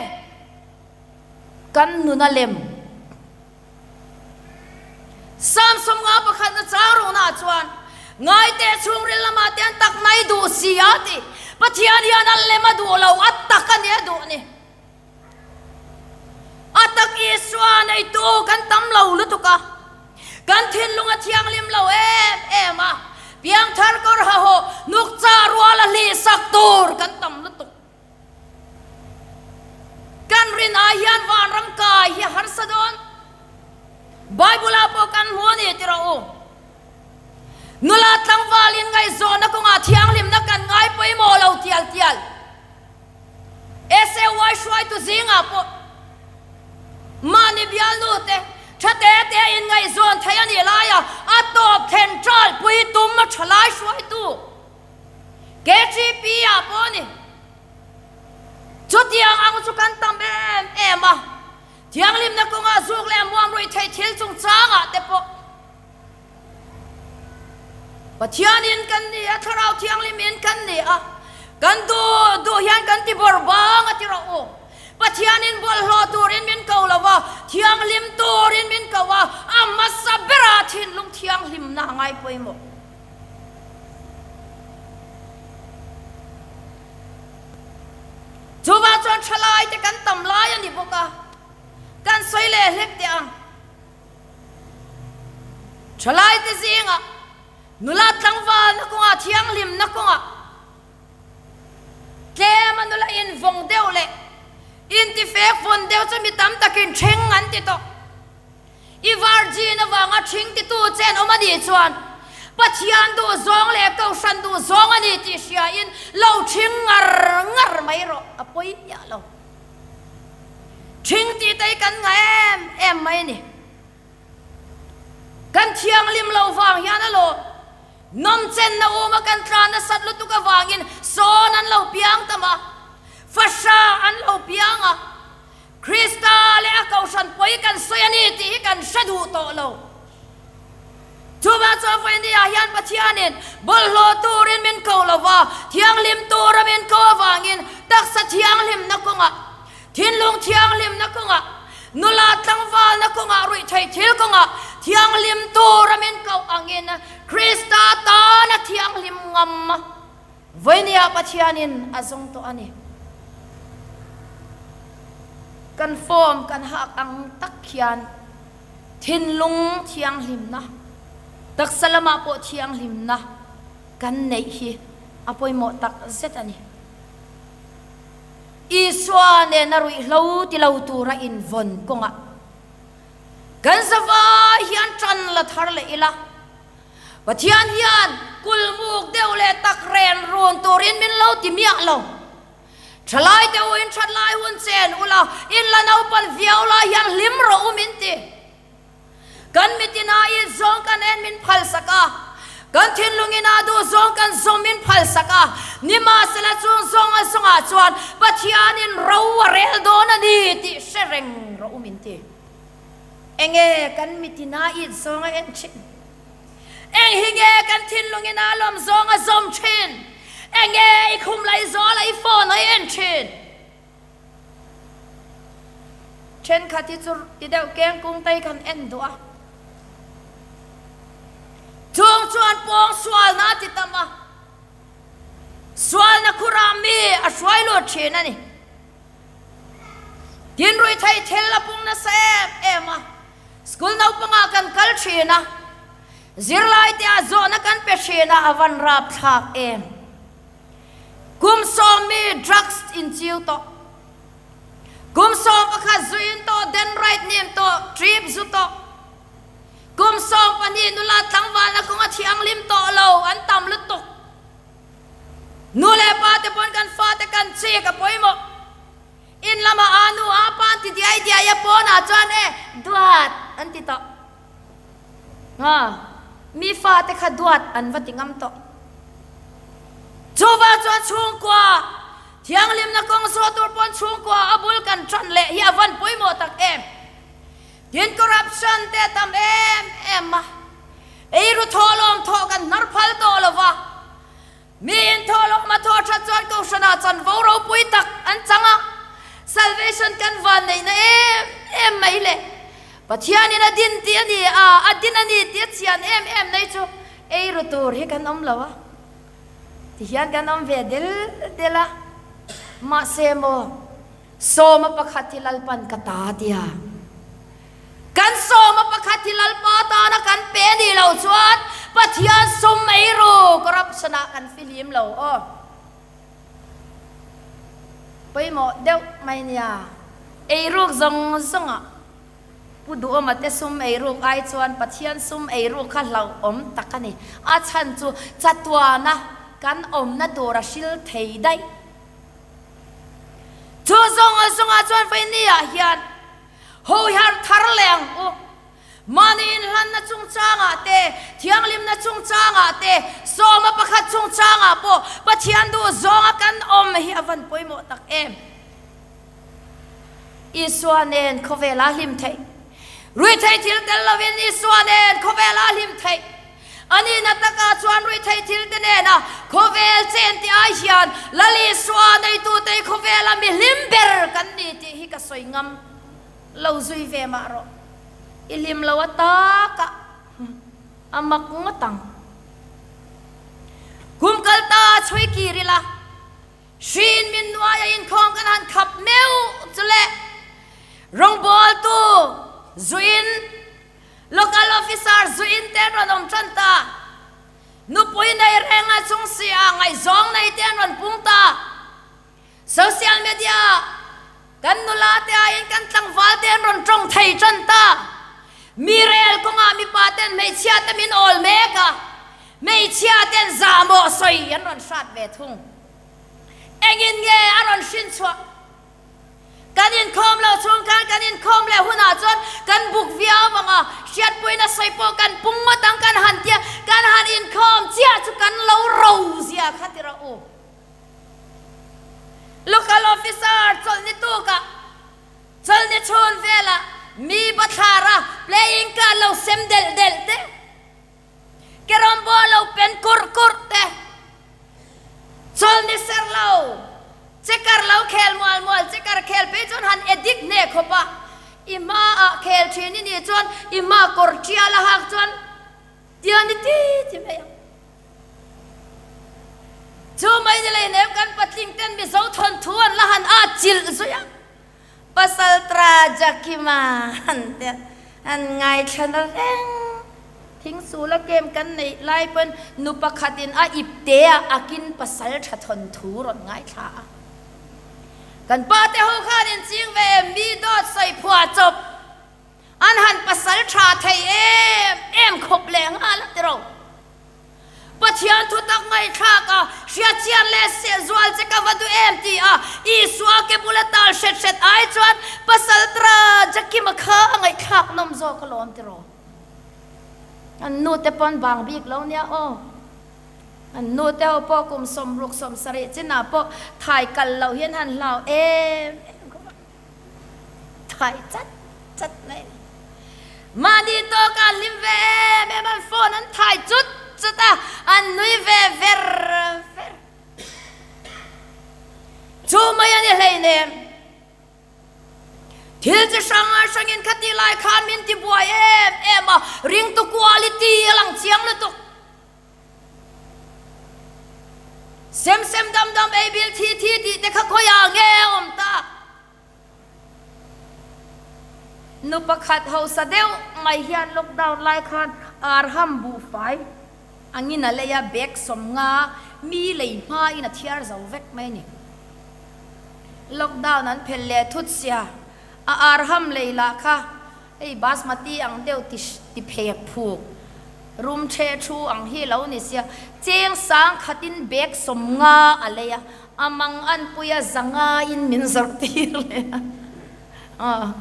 kan nuna lem? Psalm 51 na chang ruhna chuan, Ngaite chhungril lamah te an tak mai duh si a ti. Pathian hian a lem a duh lo, a tak a ni a duh ni. A tak Isua neitu kan tam lo lutuk a, kan thinlung a thianghlim lo em em a, piangthar kawr hahawh nukcha rual a hlihsak tur kan tam lutuk. Kan rin ai hian vanram kai hi a harsa dawn. Bible ah pawh kan hmu a ni ti rawh u. Nula tlangvalin ngaihzawnna kawngah thianghlimna kan ngai pawimawh lo tial tial. SAY hruaitu zingah pawh mahni bialnu te tha te te in ngaihzawn thei a nih laia a tawp thlen ṭalpui tum a ṭha lai hruaitu KTP ah pawh a ni. Chutiang ang chu kan tam em em a, thianghlimna kawngah zuk leh muam ruih theih thil chungchangah te pawh Pathianin kan ni a, Thlarau Thianghlimin kan ni a, kan duh duh hian kan ti bawr bang a ti rawh u. Pathianin bawlhhlawh turin min ko lo va, thianghlim turin min ko a, a hmasa berah thinlung thianghlimna a ngai pawimawh. Chuvang chuan thalaite kan tam lai a ni bawk a, kan sawi leh hlek teh ang. Thalaite zingah nula tlangvalna kawngah thianghlimna kawngah tlema nula invawng deuh leh intifek vawn deuh chu mi tam takin ṭhing an ti tawh. I virgin avanga ṭhing titu che an awm a nih chuan Pathian duh zawng leh Kohhran duh zawng a ni tih hriain lo ṭhing ngar ngar mai rawh a pawi miah lo. Ṭhing tih te hi kan ngah em em mai a ni. Kan thianghlim lo vang hian alawm nawmchenna uma kan tla nasat lutuk avangin sawn an lo piang tam a, fahra an lo piang a, Krista leh a Kohhran pawi kan sawi a ni tih hi kan hre duh tawh lo. Chuvang chuan vawinia hian Pathianin bawlhhlawh turin min ko lo va, thianghlim tura min ko avangin taksa thianghlimna kawngah, thinlung thianghlimna kawngah, nula tlangvalna kawngah, ruihtheih thil kawngah thianghlim tura min koh angin Krista tana thianghlim ngam vawinia Pathianin a zawng tawh a ni. Kan form kan hak ang tak khian Thinlung thianghlimna, taksa lamah pawh thianghlimna kan neih hi a pawimawh tak zet a ni. Isua nena ruihhlo ti lo tura invawn kawngah kan zavai hian ṭan la thar leh ila, Pathian hian kulmuk deuh leh tak ren run turin min lo ti miah lo. Thalai te u in that lai hun chen ula, in la naupan viau lai hian hlim rawh u min ti. Kan mitin ah in zawng kan en min phal sak a, kan thinlung in ah duh zawng kan zawm min phal sak a, nimahsela chung zawng a zawng ah chuan Pathian in ro a rel dawn a ni tih hre reng rawh u min ti. Enge kan mitin ah in zawng a en thin? Eng hi nge kan. kan thinlungin a lawm zawng a zawm thin? Enge i khum laih zawla i phone a i en thin? Thenkhat hi chu ti deuh keng kung te hi kan en duh a. Chung chuan pawng sualna a ti tam a, sualna khurah mi a hruai lut thin a ni. Tin ruihtheih thil a pung nasa em em a, school naupangah kan kal thin a, zirlai te ah zawhna kan pe thin a, a van rapthlak em. Kum sawmi drugs in chiu tawh. Kum 11 zu in tawh, denrite nim tawh, trip zu tawh. Kum 12 nula tlangvalna kawnga thianghlim tawh lo an tam lutuk. Nu leh pa te pawn kan fate kan chik a pawimawh. In lamah aa nu aa pa an ti diai diai a, pawnah chuan e duat an ti tawh. Nga, mi fate kha duat an va ti ngam tawh. Chuvang chuan chhungkua thianghlimna kawng zawh tur pawn chhungkua a bul kan tan leh hi a van pawimawh tak em. Tin corruption te a tam em em a, eiru thawh lawm thawh kan hnar phal tawh lo va, Mi inthawhlawm a thawh that chuan Kohhranah chanvo ropui tak an chang a, salvation kan van neihna em em mai le. Pathianin a din tih a ni a, a din a ni tih a chian em em nei chu ei ru tur hi kan awm lo a, tihian kan awm ve del del a, mahse maw sawma pakhat hi Lalpan ka ta tia. Kan sawma pakhat hi Lalpa tana kan pe a nih loh chuan Pathian sum ei ru corruption ah kan fihlim lo aw. Pawimawh deuh mai nia. Eiruk zawng zawng ah Pu Duhawma te sum eiruk ai chuan Pathian sum eiruk kha hlauhawm tak a ni. A chhan chu chatuana kan awmna tur a hril thei daih. Chu zawng zawngah chuan Vaini ah hian Hoher thar leh ang u. Mahni inhlanna chungchangah te, thianghlimna chungchangah te, sawma pakhat chungchangah pawh Pathian duh zawnga kan awm hi a van pawimawh tak em? Isua nen khawvela hlim theih. Ruihtheih thil tel lovin Isua nen khawvela hlim theih. A nihna takah chuan ruihtheih thil te nena khawvel chen tih ai hian Lal Isua neitute hi khawvela mi hlim ber kan ni tih hi ka sawi ngam lo zui ve mah rawh. I hlim lo a takah a mak ngawt ang. Kum kal ta chhui kir ila. Hrin min nuaia inkhawm kan han khap meuh chu le rawngbawltu zuin Local officer zuin te an rawn awm tan ta. Nupui nei reng a chung si a ngaihzawng nei te an rawn pung ta. Social media kan nula te aiin kan tlangval te an rawn tawng thei tan ta. Mi rel kawngah mipa ten hmeichhia te min awl mek a, hmeichhia ten zahmawh sawi an rawn hrat ve thung. Engin nge a rawn hrin chhuah? Kan inkhawm loh chhung khan kan inkhawm leh hunah chuan kan buk viau ang a, hriatpuina sawi pawh kan pung ngawt ang kan han tia, kan han inkhawm chiah chu kan lo ro zia kha ti rawh u. Local officer chawlhni tukah, chawlhni chhun velah mi bathlara playing card lo sem delh delh te, Kerawmbaw lo pen kurh kurh te, chawlni ser lo, checker lo khel mual mual, checker khel phei chuan han edit hneh khawp a, i hmaah khel thin i nih chuan i hma kawr tial a hak chuan tian i ti ti mai ang. Chu mai ni leihnem kan patling ten Mizo thawnthu an la han a chilh zui a. Pasal Trajakima han te an ngaithla na reng. Thingsula kem kan neih lai pawn nu pakhatin a ip te a akin pasal tha thawn thu rawn ngaithla a. Kan pa te ho khan in ching ve em mi dawt sawi phuah chawp an han pasal tha thei em em khawp leh nghal a tiro. Pathian thutak ngaihthlak a, hriatchian leh sehzual che ka va duh em ti a, Isua ke bula tal hret hret ai chuan Pasal Tra Jakima kha a ngaihthlak nawm zawk alawm tiraw? An nu te pawn bang bik lo nia aw. An nu te ho pawh kum 60 70 chinah pawh thai kal loh hian han hlau em em khawp a. Thai chat chat mai a ni. Mahni tawkah hlim ve em em an phone an thai chut chut. chut a, an nui ve ver ver. Chu mai a ni hleinem. Thil chi hrang hrangin khati lai khan min ti buai em em a, ringtu quality a lang chiang lutuk. Sem sem dam dam ei bil thi thi tih te kha khawiah nge a awm ta? Nu pakhat hausa deuh mai hian lockdown lai khan arham buhfai angin a lei a, bag 50 mi lei hmain a thiar zo vek mai a ni. Lockdown an phelh leh thut sia, a arham lei lah kha Hei basmati ang deuh ti ti phek phuk rum the thu ang hi lo ni sia, cheng sang khatin bag 50 a lei a, a mang an pui a 500 in min zawrh tir leh a.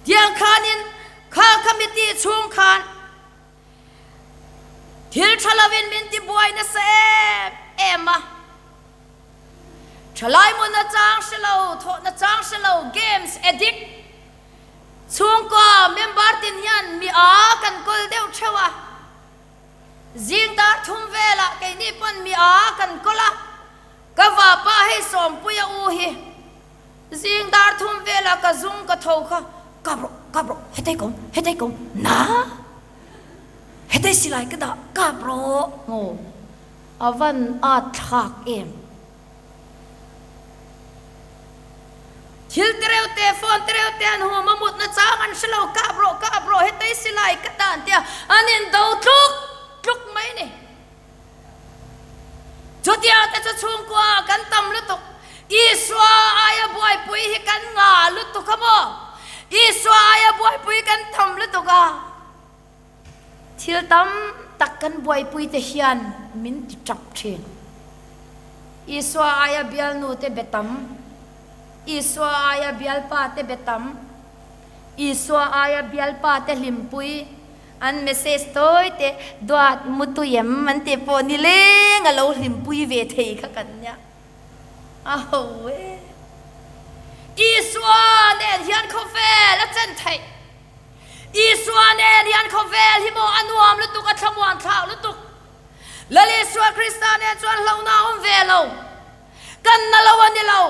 Tiang khanin kha committee chhung khan thil tha lovin min ti buai nasa em em a. Thalai hmun a chang hre lo, thawhna chang hre lo, games addict chhungkua member tin hian mi a kan kawl deuh theuh a. Zing dar thum velah keini pawn mi a kan kawl a, ka vapa hei Sawmpuia u hi zing dar thum velah ka zung ka tho kha, Kap rawh, kap rawh, hetei ka awm, hetei ka awm, na hetei silai ka dah, kap rawh, maw? A van at thlak em? Thil tereuh te, phone tereuh te an hum a mutna chang an hre lo, kap rawh, kap rawh, hetei silai ka dan tia an indo tluk tluk mai ni. Chutiang te chu chhungkua kan tam lutuk, Isua aia buaipui hi kan ngah lutuk a maw? Isua aia buaipui kan tam lutuk a. Thil tam tak kan buaipuite hian min ti tap thin. Isua aia bialnute be tam, Isua aia bialpate be tam, Isua aia bialpate hlimpui, an message tawite duat mutui em an tih pawh nileng a lo hlimpui ve thei kha kan nia. A ho e. Isua nen hian khawvel a chen theih. Isua nen hian khawvel hi maw a nuam lutuk, a thlamuan thlak lutuk. Lal Isua Krista nen chuan hlauhna a awm ve lo. Kan na lo a ni lo.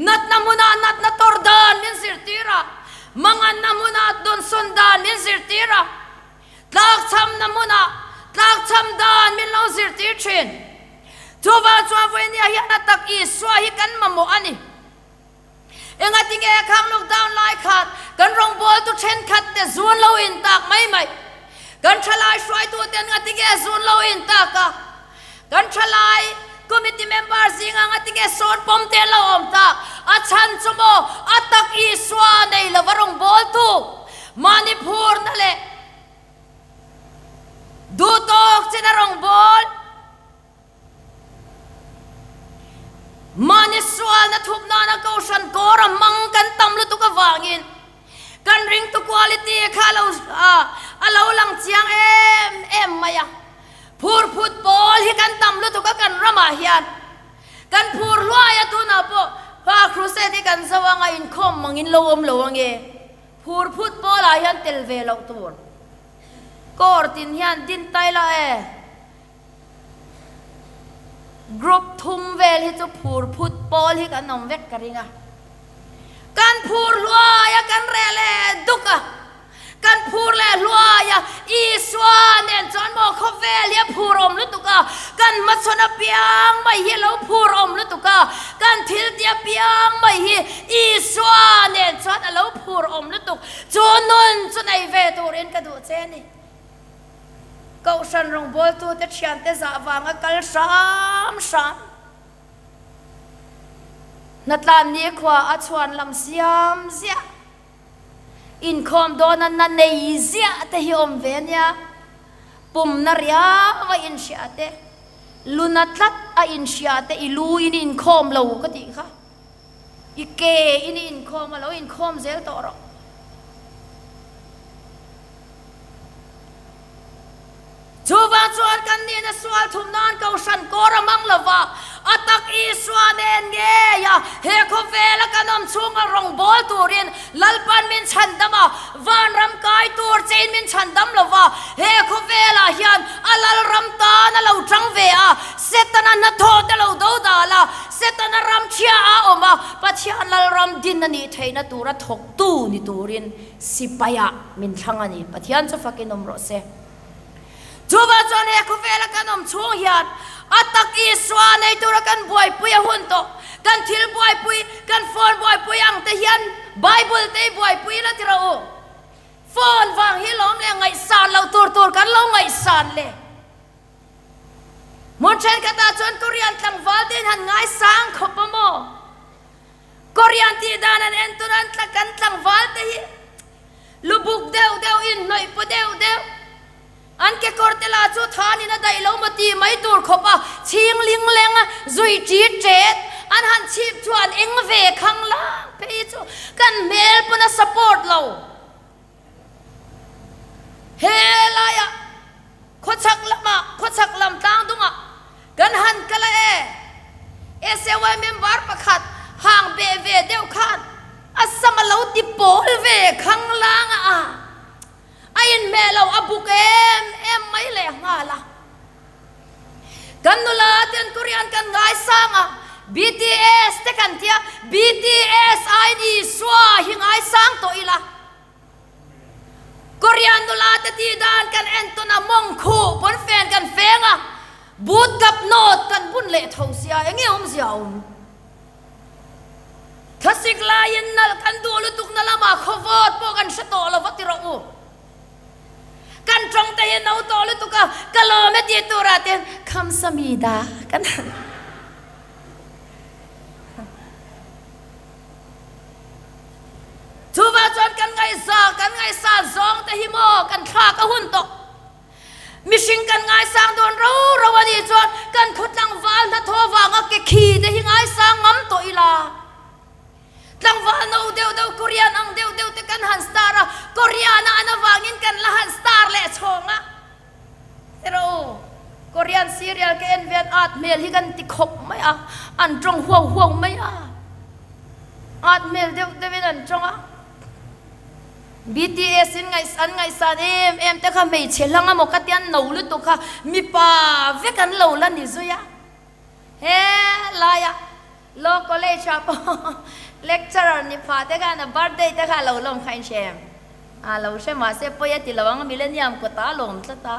Natna hmunah natna tawr dan min zirtir a, manganna hmunah dawnsawn dan min zirtir a, tlakchhamna hmunah tlakchham dan min lo zirtir thin. Chuvang chuan vawinia hian a tak Isua hi kan mamawh a ni. Engati nge khang lockdown lai khan kan rawngbawltu thenkhat te zun lo in tak mai mai? Kan thalai hruaitu ten ngati nge zun lo in tak a? Kan thalai committee member zinga ngati nge sawn pawm te lo awm tak? A chhan chu maw a tak Isua nei lova rawngbawltu mahni phurna leh duhtawk chin a rawngbâwl? Mahni sualna thup nana Kohhran kawr a hmang kan tam lutuk avangin kan ringtu quality kha a lo a lo lang chiang em em mai a. Phur phut pawl hi kan tam lutuk a kan ramah hian. Kan phur hluai a tunah pawh pa crusade hi kan zo anga inkhawm mangin lo awm lo ange. Phur phut pawlah hian tel ve loh tur. Kawr tin hian din tai la e. Group thum vel hi chu phur phut pawl hi kan awm vek ka ring a. Kan phur hluai a, kan reh leh duk a. Kan phur leh hluai a, Isua nen chuan maw khawvel hi a phur awm lutuk a, kan hmachhawn apiang mai hi a lo phur awm lutuk a, kan thil ti apiang mai hi Isua nen chuan a lo phur awm lutuk. Chu nun chu nei ve turin ka duh che a ni. Kohhran rawngbawltute thiante zah vanga kal hram hram. Hnatlan nikhua a chhuan lam siam ziah. Inkhawm dawna na nei ziah te hi awm ve ania. Pumna riau a inhria te, luna tlat a inhria te i lu in i inkhawm lo ka tih kha. I ke in i inkhawm a lo inkhawm zel tawh rawh. Chuvang chuan kan nihna sual thum nan Kohhran kawr a hmang lo va, A tak Isua nen ngei a, he khawvela kan awm chhunga rawngbâwl turin Lalpan min chhandam a, vanram kai tur chein min chhandam lo va, he khawvelah hian a Lalram tan a lo ṭang ve a, Setana hnathawh te lo do dal a, Setana ram chhia a awm a, Pathian Lalram din a nih theihna tura thawktu ni turin sipaiah min thlang a ni. Pathian chu fakin awm rawh se. Chuvang chuan he khawvela kan awm chhung hian a tak Isua nei tura kan buaipui a hun tawh. Kan thil buaipui, kan phone buaipui ang te hian Bible te hi buaipui la ti rawh u. Phone vang hi lawm leh ngaihsan loh tur tur kan lo ngaihsan le. Hmun thenkhatah chuan Korean tlangval te in han ngaisang khawp a maw? Korean tih dan an en tur an tla kan tlangval te hi lubuk deuh deuh in hnawih paw deuh deuh an kekawr te lah chu than in a daih lo maw tih mai tur khawp a chhing ling leng zui ṭit ṭet an han chhip chu an eng ve khang lang phei chu kan hmel pawn a support lo. He laiah khawchhak lamah khawchhak lam tlang dungah kan han kal a e. SAY member pakhat hang beh ve deuh khan a sam a lo ti pawl ve khang lang a, a inhmeh lo a buk em em mai leh nghal a. Kan nula ten Korean kan ngaisang a, BTS te kan tia, BTS aiin Isua hi ngaisang tawh ila. Korean nula te tih dan kan en tawn a, mawng khuh pawn fen kan feng a, boot kap nawt kan bun leh tho sia, enge awmzia a awm? Thlasik laiin nalh kan duh lutuk na lamah khawvawt pawh kan hre tawh lo va ti rawh u. Kan tawng te hi no tawh lutuk a, ka lawm e tih turah te Khamsamida kan han Chuvah chuan kan ngaihza, kan ngaihsan zawng te hi maw kan thlak a hun tawh. Mihring kan ngaisang dawn ro ro a nih chuan kan khaw tlangval hnathawh vanga ke khi te hi ngaisang ngam tawh ila. Tlangval no deuh deuh Korean ang deuh deuh te kan han star a, Korean a an avangin kan la han star leh chhawng a. Hero, Korean serial ka en vel at hmel hi kan ti khawp mai a, an tawng huau huau mai a. At hmel deuh deuhin an tawng a. BTS in ngaih an ngaihsan em em te kha hmeichhe hlang emaw ka tia no lutuk kha mipa vek an lo la ni zui a. He laia Law College ah pawh lecturer ni phah te khan a birthday te kha a lo lawm kha in hre em? A lo hre mahse pawi a ti lo ang millennium kawt ah a lawm tlat a.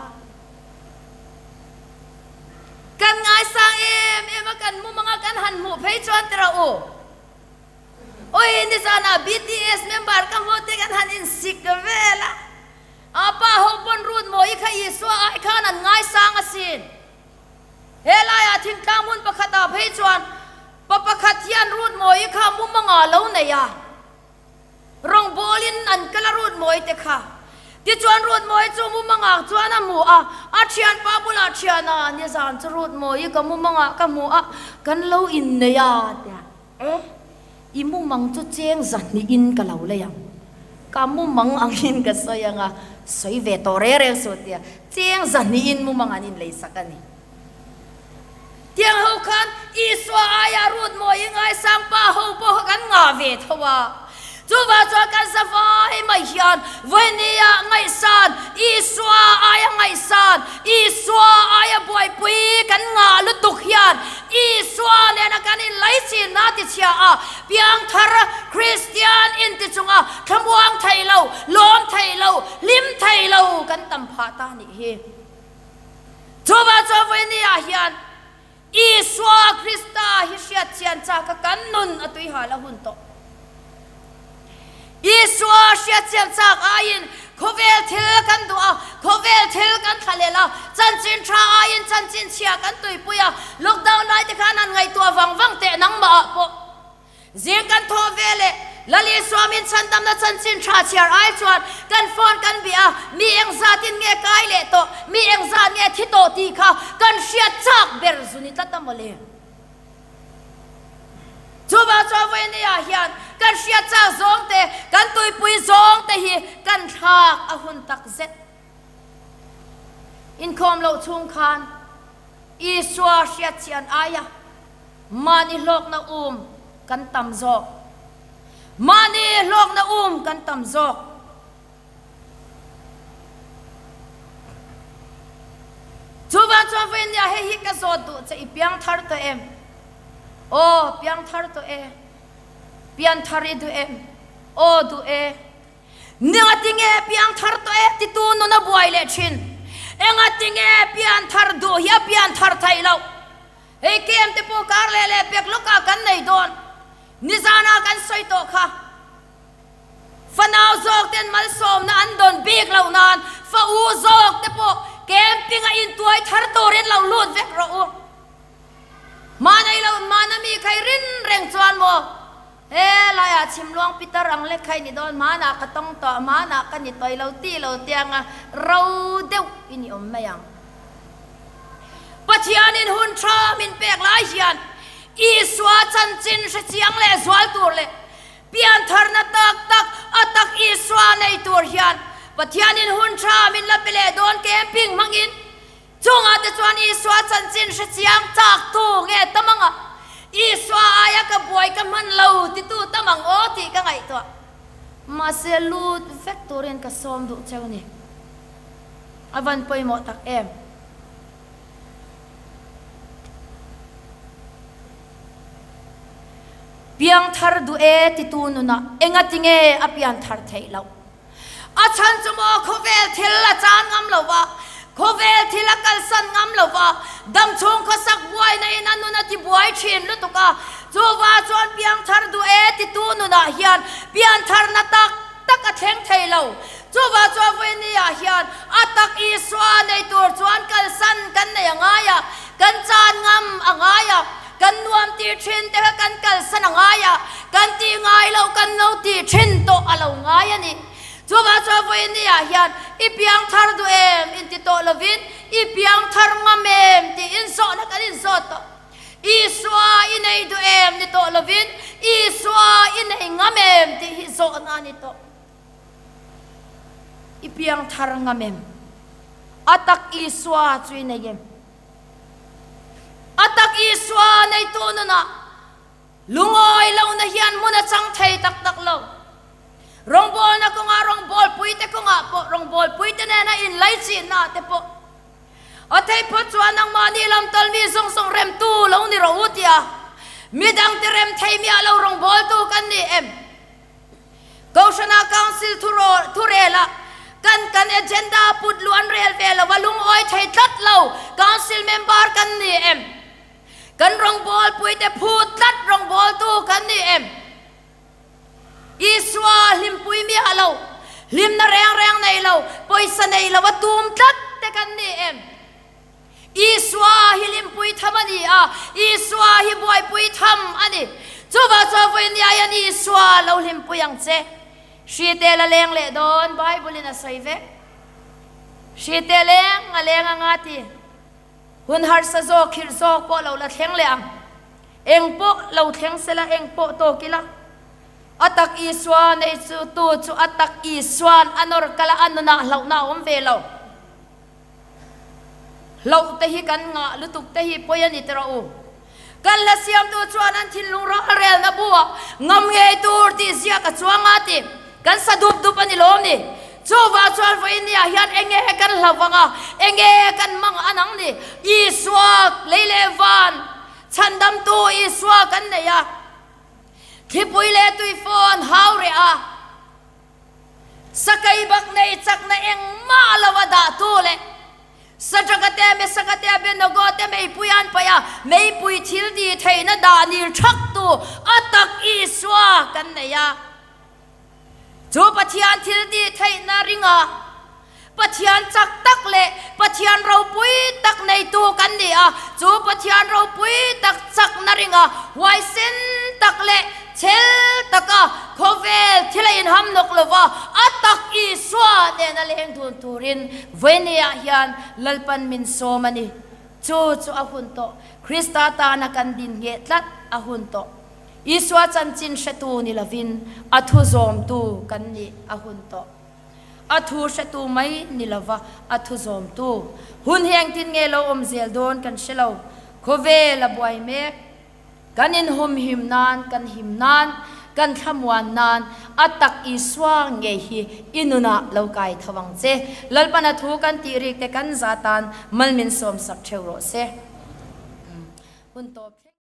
Kan ngaisang em em a kan mum anga kan han hmuh phei chuan ti rawh u. Oi nizanah BTS member ka hmuh te kan han insik vel a. A pa ho pawn rut mawi kha Isua ai khan an ngaisang asin. He laiah thingtlang hmun pakhatah phei chuan pa pakhat hian rut mawi kha mumanga lo nei a, rawngbawlin an kal a rut mawi te kha. Tichuan rut mawi chu mumangah chuan a hmu a, a thianpa bulah thian a, nizan chu rut mawi ka mumangah ka hmu a, kan lo innei a tia. E, i mumang chu cheng zahnihin ka lo lei ang. Ka mumang angin ka sawi ang a, sawi ve tawh reng reng suh tia cheng zahnihin mumang an inlei sak a ni. Tiang ho khan Isua aia rut mawi ngaisang pa ho pawh kha kan ngah ve tho a. Chuvang chuan kan sa vai mai hian vawinia ngaihsan, Isua aia ngaihsan, Isua aia buaipui kan ngah lutuk hian Isua nena kan inlaichinna ti chhia a, piangthar Kristian inti chunga thlamuang thei lo, lawm thei lo, hlim thei lo kan tam phah ta nih hi. Chuvang chuan vawinia hian Isua Krista hi hriat chian chak a kan nun a tui hal a hun tawh. Isua hriat chian chak aiin khawvel thil kan duh a, khawvel thil kan thlalel a, chanchin tha aiin chanchin chhia kan tuipui a, lockdown lai te khan han ngaihtuah vang vang teh nangmah ah pawh. Zing kan thawh ve leh Lal Isua min chhandamna chanchin tha chhiar ai chuan kan phone kan bih a, mi engzatin nge kai leh tawh, mi engzat nge thi tawh tih kha kan hriat chak ber zu ni tlat a mawle. Chuvang chuan vawinia hian kan hriat chak zawng te, kan tuipui zawng te hi kan thlak a hun tak zet. Inkhawm loh chhung khan Isua hriat chian aia. Mahni hlawkna um kan tam zawk. Mahni hlawkna um kan tam zawk. Chuvang chuan vawiin nia hei hi ka zawt duh che i piang thar tawh em? Aw piang thar tawh e. Pian thar i duh em? Aw duh e. Engatinge piang thar tawh e titu nun a buai leh thin. Engatinge pian thar duh hi a pian thar theih loh. Hei kem te pawh kar leh leh pek lawkah kan nei dawn. Nizanah kan sawi tawh kha. Fanau zawk ten malsawmna an dawn bik loh nan fa u zawk te pawh camping a intuai thar turin lo lut vek rawh u. Hmanei lo hmana mi khai rin reng chuan maw he laiah chhimluang pitar ang lek khai ni dawn hmanah ka tawng tawh hmanah ka ni tawi lo ti lo tianga ro deuh i ni awm mai ang. Pathianin hun tha min pek lai hian Isua chanchin hrechiang leh zual tur leh Piantharna tak tak a tak Isua nei tur hian Pathianin hun tha min la pe leh dawn camping hmangin chungah te chuan Isua chanchin hre chiang chak tu nge tam anga Isua aia ka buai ka hman lo titu tam ang aw tih ka ngaihtuah. Mahse lut vek turin ka sawm duh cheu ni. A van pawimawh tak em. Piangthar duh e titu nunah engatinge a pianthar theih loh? A chhan chu maw khawvel thil a chan ngam lo va, khawvel thil a kalsan ngam lo va, damchhung khawsak buaina in a nun a ti buai thin lutuk a, chuva chuan piangthar duh e titu nunah hian piantharna tak tak a thleng thei lo. Chuva chuan vawiini ah hian a tak Isua nei tur chuan kalsan kan nei a ngai a, kan chan ngam a ngai a, kan nuam tih thin te kha kan kalsan a ngai a, kan tih ngai loh kan lo tih thin tawh a lo ngai a ni. Chuva chuan vawiini ah hian i piang thar duh em inti tawh lovin i piang thar ngam em tiin zawhna kan inzawt tawh. Isua i nei duh em ni tawh lovin Isua i nei ngam em tih hi zawhna a ni tawh. I piang thar ngam em? A tak Isua chu i nei em? A tak Isua neitu nunah lungawi lohna hian hmun a chang thei tak tak lo. Rawngbawlna kawngah rawngbawlpuite kawngah pawh rawngbawlpuite nena inlaichihna te pawh A theih phawt chuan nangmahni lam tal mi zawng zawng remtu lo ni rawh u tia midangte rem thei miah lo rawngbawltu kan ni em? Kohhrana Council thurela kan kan agenda put luh an rel ve lo a, lungawi thei tlat lo Council member kan ni em? Kan rawngbawlpuite phut tlat rawngbawltu kan ni em? Isua hlimpui miah lo, hlimna reng reng nei lo, pawisa nei lo a tum tlat te kan ni em? Isua hi hlimpui tham a ni a, Isua hi buaipui tham a ni. Chuvang chuan vawinia hian Isua lo hlimpui ang che. Hri te la leng leh dawn, Bible in a sawi vek. Hri te leng a leng anga ti. Hun harsa zawk, khirh zawk pawh lo la thleng leh ang. Eng pawh lo thleng sela, eng pawh tawk ila. A tak Isua nei chu tu chu a tak Isua'n a nawr kal a, a nunah hlauhna a awm ve lo. Hlauh te hi kan ngah lutuk te hi pawi a ni tawh u. Kan hla siamtu chuan an thinlung ralrelna buah ngam ngei tur tih ziak a chuang a ti. Kan sa dup dup a ni lawm ni. Chuvah chuan vawinia hian enge kan hlauh ang a, enge kan mang an ang ni. Isua lei leh van chhandamtu Isua kan nei a, thlipui leh tuifawn hau reh a, Sakei bak nei chakna engmah lo a dah tu leh Sadraka te, Mesaka te, Abednego te meipui an paih a, meipui thil ti theihna dah nil thak tu a tak Isua kan nei a. Chu Pathian thil ti theihna ringa Pathian chak tak leh Pathian ropui tak neitu kan ni a, chu Pathian ropui tak chakna ringa huaisen tak leh chhel taka khawvel thil a inham nawk lova a tak Isua nena leng dun turin vawinia hian Lalpan min sawm a ni. Chu chu a hun tawh. Krista tana kan din ngheh tlat a hun tawh. Isua chanchin hretu ni lovin a thu zawmtu kan nih a hun tawh. A thu hretu mai ni lova a thu zawmtu hun hi engtin nge lo awm zel dawn kan hre lo. Khawvel a buai mek. Kan inhumhim nan, kan him nan, kan thlamuan nan a tak Isua ngei hi i nunah lo kai tho ang che. Lalpan a thu kan tih rik te kan za tan mal min sawmsak theuh rawh se. Hun tawp thleng.